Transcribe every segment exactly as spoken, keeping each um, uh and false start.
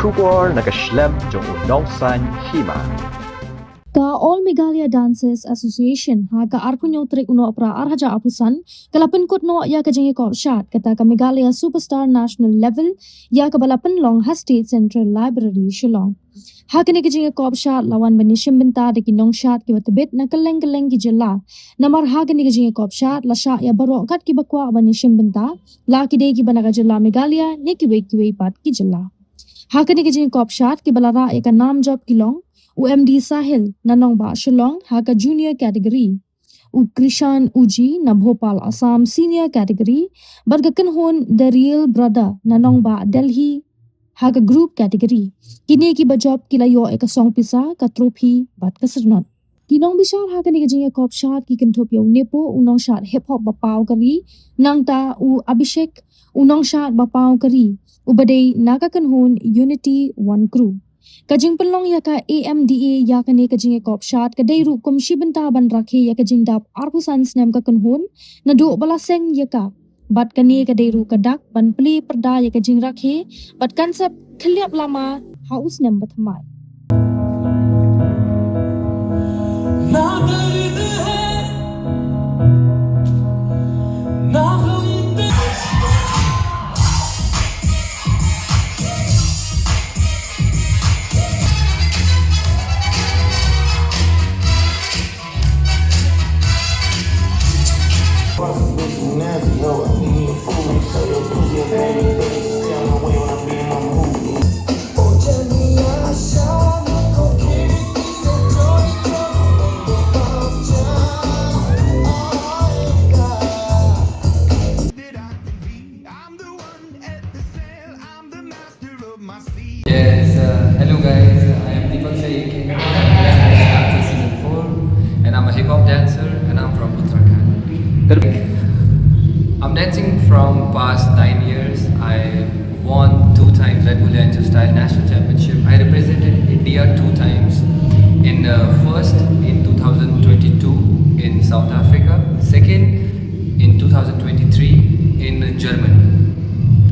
Khubor na ka shlem jong u Nongsaiñ Hima. Ka All Meghalaya Dancers Association ha ka arphew hynñiew tarik u Nohprah ar hajar arphew san ka la pynkut noh ïa ka jingïakop shad kata ka Meghalaya Superstar National Level, ïa kaba la pynlong ha State Central Library Shillong. Ha kane ka jingïakop shad la wan ban ïashim bynta da ki nongshad kiba tbit na kylleng kylleng ki jylla. Namar ha kane ka jingïakop shad la shah ïa baroh kat kiba kwah ban ïashim bynta, la ki dei kiba na ka jylla Meghalaya ne kiwei kiwei pat ki jylla. Ha kane ka jingïakop shad kiba la rah ïa ka nam jop ki long u M D Sahil na nongbah Shillong ha ka junior category, u Krishan Uji na Bhopal Assam senior category, bad ka kynhun The Real Brother na nongbah Delhi ha ka group category. Kine kiba jop ki la ïoh ïa ka song pisa, ka trophy bad ka syrnod. Ki nongbishar ha kane ka jingïakop shad ki kynthup ïa u Nepo, u nongshad hip hop ba paw ka ri, nangta u Abhishek, u nongshad ba paw ka ri, uba dei na ka kynhun Unity One Crew. Ka jingpynlong ïa ka A M D A ïa kane ka jingïakop shad ka dei ruh kum shi bynta ban rakhe ïa ka jingdap arphew san snem ka kynhun, naduh ba la seng ïa ka. Bad kane ka dei ruh ka dak ban plie pyrda ïa ka jingrakhe bad kan sa khylliap lama ha u snem ba thymmai. Yes, uh, hello guys, I am Deepak Shaikh, season four, and I'm a hip hop dancer, and I'm from Uttarakhand. I'm dancing from past nine years. I won two times Red Bull Dancer Style National Championship. I represented India two times. In uh, first in two thousand twenty-two in South Africa, second in two thousand twenty-three in Germany.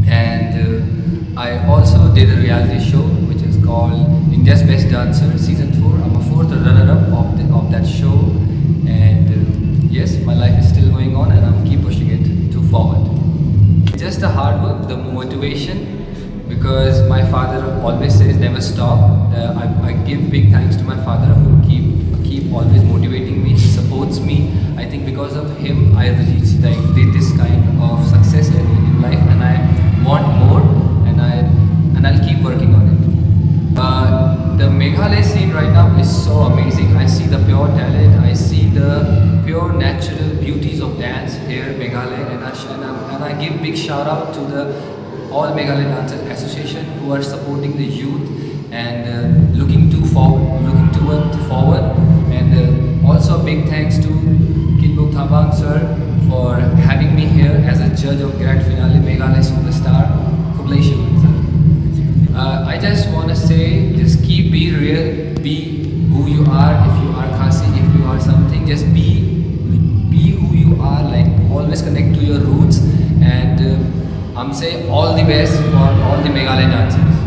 And uh, I also did a reality show which is called India's Best Dancer Season four. I'm a fourth runner-up of, the, of that show. And uh, yes, my life is still going on and I'm keep pushing it to forward. Just the hard work, the motivation, because my father always says never stop. Uh, I, I give big thanks to my father who keep keep always motivating me. He supports me. I think because of him, I reached like thi- this kind of success in, in life, and I want more, and I and I'll keep working on it. Uh, the Meghalaya scene right now is so amazing. I see the pure talent. I see the pure natural beauties of dance here, Meghalaya, and I sh- and, I'm, and I give big shout out to the All Meghalaya Dancers Association who are supporting the youth and uh, looking to forward, looking toward forward. And uh, also a big thanks to Kinbuk Thabang sir for having me here as a judge of grand finale Meghalaya Superstar. Khublei shibun, sir. Uh, I just want to say, just keep be real, be who you are. If you are Khasi, if you are something, just be be who you are. Like always connect to your roots and. Uh, I'm say all the best for all the Meghalaya dancers.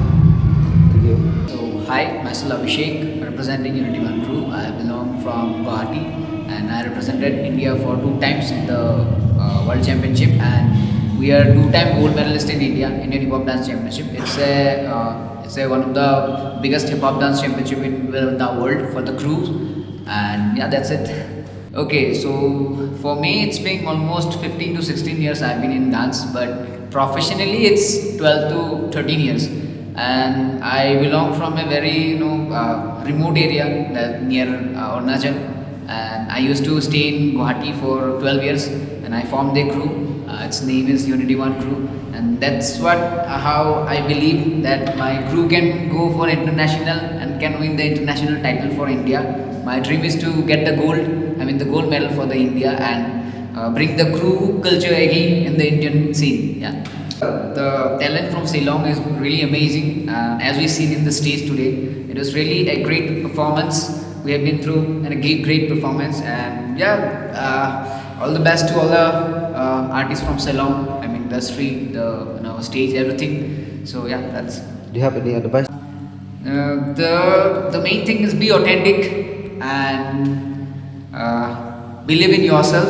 Thank you. So, hi, myself Abhishek, representing Unity One Crew. I belong from Guwahati and I represented India for two times in the uh, World Championship, and we are two-time gold medalist in India, Indian Hip Hop Dance Championship. It's a uh, it's a one of the biggest hip hop dance championship in the world for the crews, and yeah, that's it. Okay, so for me, it's been almost fifteen to sixteen years I've been in dance, but professionally, it's twelve to thirteen years. And I belong from a very you know uh, remote area that near uh, Arunachal, and I used to stay in Guwahati for twelve years, and I formed a crew. Uh, its name is Unity One Crew, and that's what uh, how I believe that my crew can go for international and can win the international title for India. My dream is to get the gold, I mean the gold medal for the India, and uh, bring the crew culture again in the Indian scene. Yeah. The talent from Shillong is really amazing. Uh, as we seen in the stage today, it was really a great performance. We have been through and a great, great performance, and yeah, uh, all the best to all the uh, artists from Shillong. I mean, industry, the you know, stage, everything. So yeah, that's Do you have any advice? Uh, the the main thing is be authentic and uh, believe in yourself.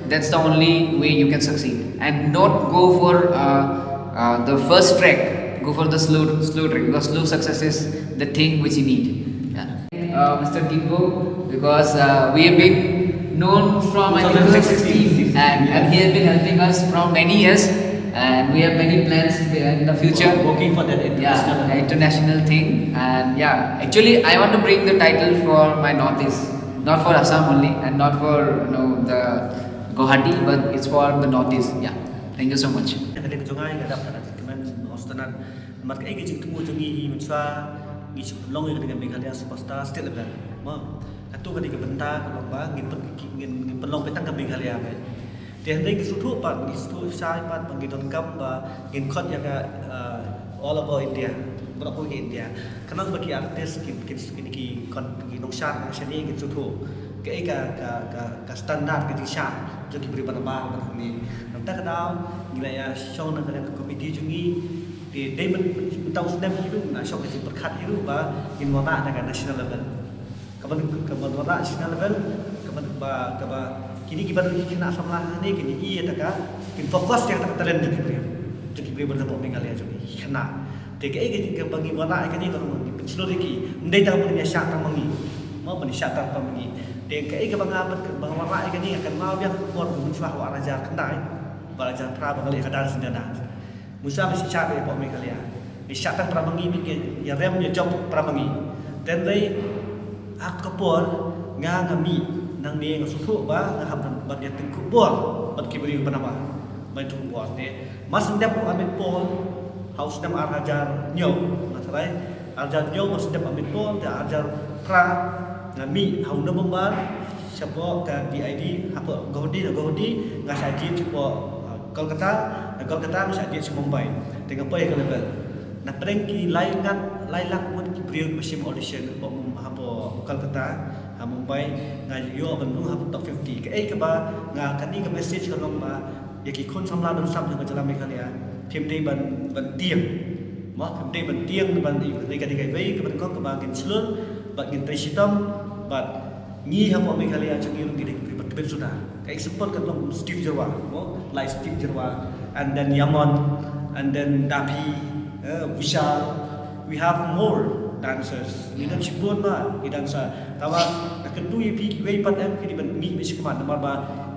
That's the only way you can succeed. And not go for uh, uh, the first track. Go for the slow slow track, because slow success is the thing which you need. Yeah. Uh, Mister Ginbo, because uh, we have been known from, I think, twenty sixteen, and, and he has been helping us from many years, and we have many plans in the future. Working for that international. Yeah, international thing. And yeah, actually, I want to bring the title for my Northeast, not for Assam only, and not for, you know, the Guwahati, but it's for the Northeast. Yeah, thank you so much. Ka dei ka jong nga, nga dap ka dei ka kmen hostel. Namar kaei ka jingthmu jong ngi hi mynshuwa ngi shu pynlong ïa ka dei ka Meghalaya Superstar State Level. Mo, kato ka dei ka bynta ka long ba ngin pyn-, ngin, ngin pynlong beit tang ka Meghalaya beit. Te hynrei ngi sngewthuh pat, ngi sngewthuh shai pat ba ngi donkam ba ngin khot ïa ka, uh, all over India, baroh kawei ka India. Khnang ba ki artist ki, ki, ki, ki kon, ki nongshad nongshad ngi, ngin sngewthuh kaei ka, ka, ka, ka standard, ka jingshad jong ki briew ba nabar ba ngi. Nangta ka daw ngi la ïa shong na ka, ka committee jong ngi. Te dei myn-, mynta u snem hi ruh ngi la shong ka jingpyrkhat hi ruh ba ngin wanrah na ka national level. Kaban, kaban wanrah national level, kaban ba, kaba kine kiba don ki khynnah samla hangne kin ïohi ïa kata ka, kin focus ïa kata ka talent jong ki briew, jong ki briew ba na pdeng Meghalaya jong ngi, ki khynnah. Te kaei ka jing kaba ngi wanrah ïa kane ka long ngi pynshlur ïa ki. Ym dei tang ban ïa shad tang ma ngi, mo, ban ïa shad tang ma ngi. Te kaei kaba nga ban, ba nga wanrah ïa kane, nga kynmaw ïa ka por mynshuwa ha ar hajar khyndai, ar hajar phra, ba nga leh ka dance India dance. Mynshuwa ngi shad ïa pdeng Meghalaya, ngi shad tang para ma ngi, ngi ïa rem ïa jop para ma ngi. Te hynrei ha ka por nga, nga mih nangne, nga sngewthuh ba nga hap ban, ban ïa tyngkhuh bor bad ki briew ba nabar, ban tyngkhuh bor. Te mar shu dep u Amit Paul ha u snem ar hajar hynñiew, nga tharai ar hajar hynñiew mar shu dep u Amit Paul, te ar hajar phra nga mih ha u November shapoh ka D I D hapoh Guwahati, na Guwahati nga shah jied shapoh, uh, Kolkata, na Kolkata nga shah jied sha Mumbai. Te nga poi ha ka level. Na pdeng ki lai ngat, lai lak ngut ki briew kiba shim audition hapoh, hapoh Kolkata, ha Mumbai, nga ïoh ban rung hapoh top fifty. Kaei kaba nga, kane ka message ka long ba ïa ki khun samla don sam jong ka jylla Meghalaya, phim dei ban, ban tieng. Mo, phim dei ban tieng, ban, ïa kane ka dei kawei ka ban kong kaba ngin shlur bad ngin trei shitom bad ngi hapoh Meghalaya jong ngi ruh ngi dei ki briew ba tbit suda. Ka example ka long Steve Jyrwa, mo, like Steve Jyrwa, and then Yamon, and then Dabi, eh, Vishal. We have more dancers. Ngi don shibun bha ki dancer. Tangba nga kyntu ïa phi kiwei pat em, phi dei ban mih beit shakhmat namar ba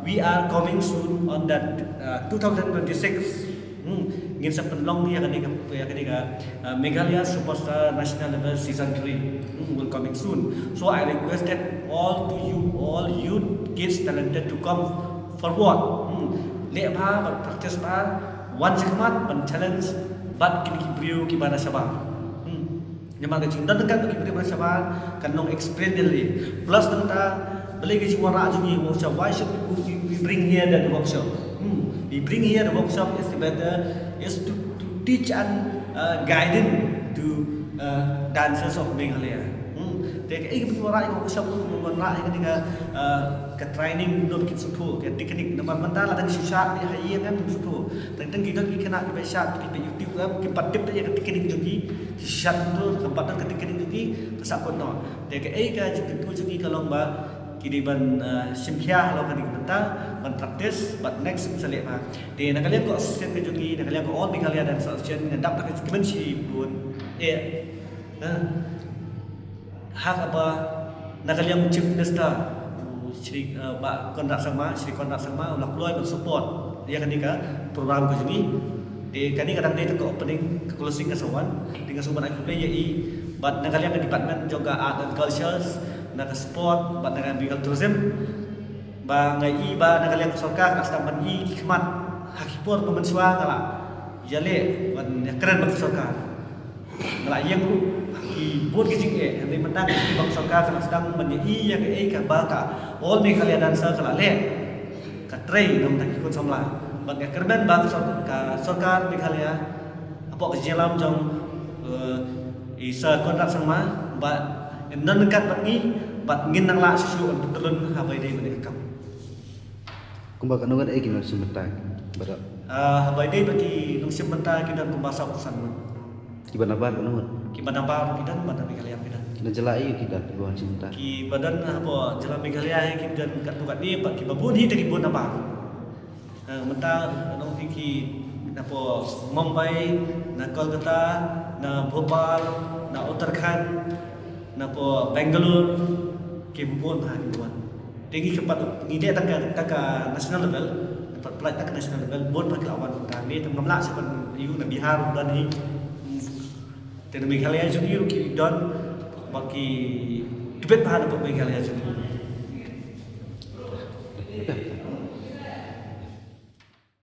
we are coming soon on that, uh, two thousand twenty-six. Hmm, ngin sa pynlong ïa kane ka, ïa kane ka, uh, Meghalaya Superstar National Level Season three. Hmm, will coming soon. So I requested all to you, all youth kids talented to come forward. Hmm, leh bha, bad practice bha, wan shakhmat ban challenge bad kine ki briew kiba na shabar. Hmm. Namar ka jingdon ryngkat bad ki briew ba na shabar kan long experience ïa lade. Plus nangta, balei ka jingwanrah jong ngi workshop? Why should we, we, we bring here the workshop? Hmm. We bring here the workshop is better, is to, to teach and, uh, guiding to, uh, dancers of Meghalaya. Hmm. Te kaei kaba ngi wanrah ïa ka workshop, ngi wanrah ïa kane ka, uh, ka training, ngi kin sngewthuh ka technique. Namar mynta lada ngi shu shad ïa ha ïing em, kim sngewthuh. Teng teng ki don ki khynnah kiba shad, kiba YouTube em, kim pat tip ïa ka technique jong ki. Ki shad kumto, ka pat don ka technique jong ki, ka sah kut noh. Te kaei ka jingkyntu jong ngi ka long ba ki dei ban, uh, shim khia halor kane ka bynta, ban practice, bad next ngin sa leh bha. Te na ka liang ka association ka jong ngi, na ka liang ka All Meghalaya Dance Association, nga dap da ka jingkmen shibun. Eh, eh. Ha kaba na ka liang u Chief Minister, u Shri, eh, Bah Conrad Sangma, Shri Conrad Sangma, u la kloi ban support ïa kane ka program ka jong ngi. Te kane ka dang dei tang ka opening, ka closing ka sa wan. Te nga sngewbha ban ai khublei ïa i, bad na ka liang ka department jong ka Art and Cultures, na ka sport, bad na ka Bengal Tourism. Ba nga i ba na ka liang ka sorkar ka la sdang ban i ki khmat ha ki por ba mynshuwa nga la ïaleh ban ïakren bad ka sorkar. Nga la ïeng ruh ha ki bun ki jingeh, hynrei mynta ka i ba ka sorkar ka la sdang ban ïa i ïa kaei kaba ka All Meghalaya Dancer ka la leh. Ka trei na ka bynta ki khun samla. Bad nga kyrmen ba ka sor-, ka sorkar Meghalaya hapoh ka jingïalam jong, eh, i Sir Conrad Sangma, ba in don ryngkat bad ngi, bad ngin nang lah shuh shuh ban pyntyllun ha ba ïadei bad kane ka kam. Kumba katno ngut eh ki nongshim bynta baroh? Ah, ha ba ïadei bad ki nongshim bynta ki don kumba saw phew san ngut. Kiba nabar ka nud. Kiba nabar ki don, ba na Meghalaya ki don. Na jylla aïu ki don kiba wan shim bynta? Kiba don hapoh jylla Meghalaya hi ki don katto katne, bad kiba bun hi te ki bun nabar. Eh, mynta nong ki ki napoh Mumbai, na Kolkata, na Bhopal, na Uttarakhand, napoh Bangalore, ki bun ha ki bun. Te ngi kyrpad ngi dei tang ka, tang ka national level, pat pynlait tang ka national level, bun pat ki la wan tang ne, tang ngam lah sha ban ïoh na Bihar, don hi. Te na Meghalaya jong ngi ruh ki don, ba ki tbit bha napoh Meghalaya jong ngi.